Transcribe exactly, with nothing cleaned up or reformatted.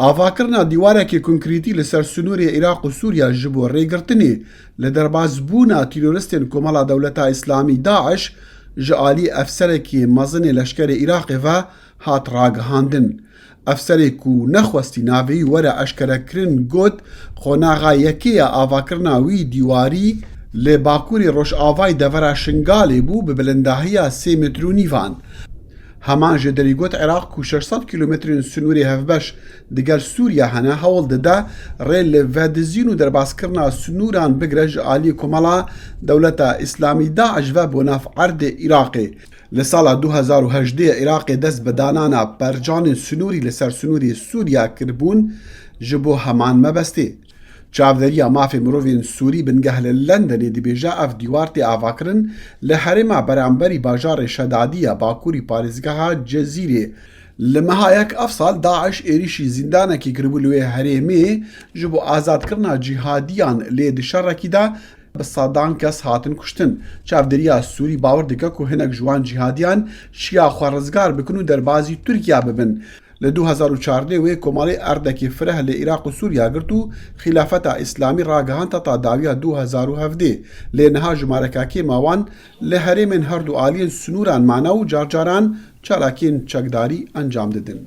Avakirina dîwarekê konkrîtî li ser sinûrê Iraq û Sûriya ji bo rêgirtinê li derbasbûna teroristên Komela Dewleta Îslamî, DAIŞ, ji alî efserekî mezinê leşkerê Iraqê ve hat ragihandin. Efserê ku nexwestî navê wî were eşkerekirin got, qonaxa yekê ya avakirina wî dîwarî li bakurê rojavayê devera Şingalê bû bi bilindahiya sê metre û nîvan. Heman jêderî got, Iraq ku şeş sed kîlometrên sinûrê hevbeş digel Sûriya hene, hewl dide rê li vedizîn û derbaskirina sinûran bigire ji aliyê Komela Dewleta Îslamî, DAIŞ, ve bo nav erdê Iraqê. Li sala du hezar û hejdeh Iraqê dest bi danana percanên sinûrî li ser sinûrê Sûriya kiribûn ji bo heman mebestê. Çavderiya Mafê Mirovên Sûrî bingeh li Lendenê dibêje, ev dîwar tê avakirin li herêma beramberî bajarê Şedadî ya bakurî parêzgeha Cezîrê. Li meha yek ev sal DAIŞ êrîşî zîndanekî kiribû li wê herêmê ji bo azadkirina cîhadiyan, lê di şerekî de bi sedan kes hatin kuştin. Çavdêriya Sûrî bawer dike ku hinek ji wan cîhadiyan şiya xwe rizgar bikin û derbazî Tirkiya bibin. Li du hezar û çardeh wê komarê erdekî fireh li Iraq û Sûriya girt û Xîlafeta Îslamî ragihand heta dawiya du hezar û hevdeh. Lê niha jimareka kêm a wan li herêmên herdu aliyên sinûran mane û carcaran çalakiyên çekdarî encam didin.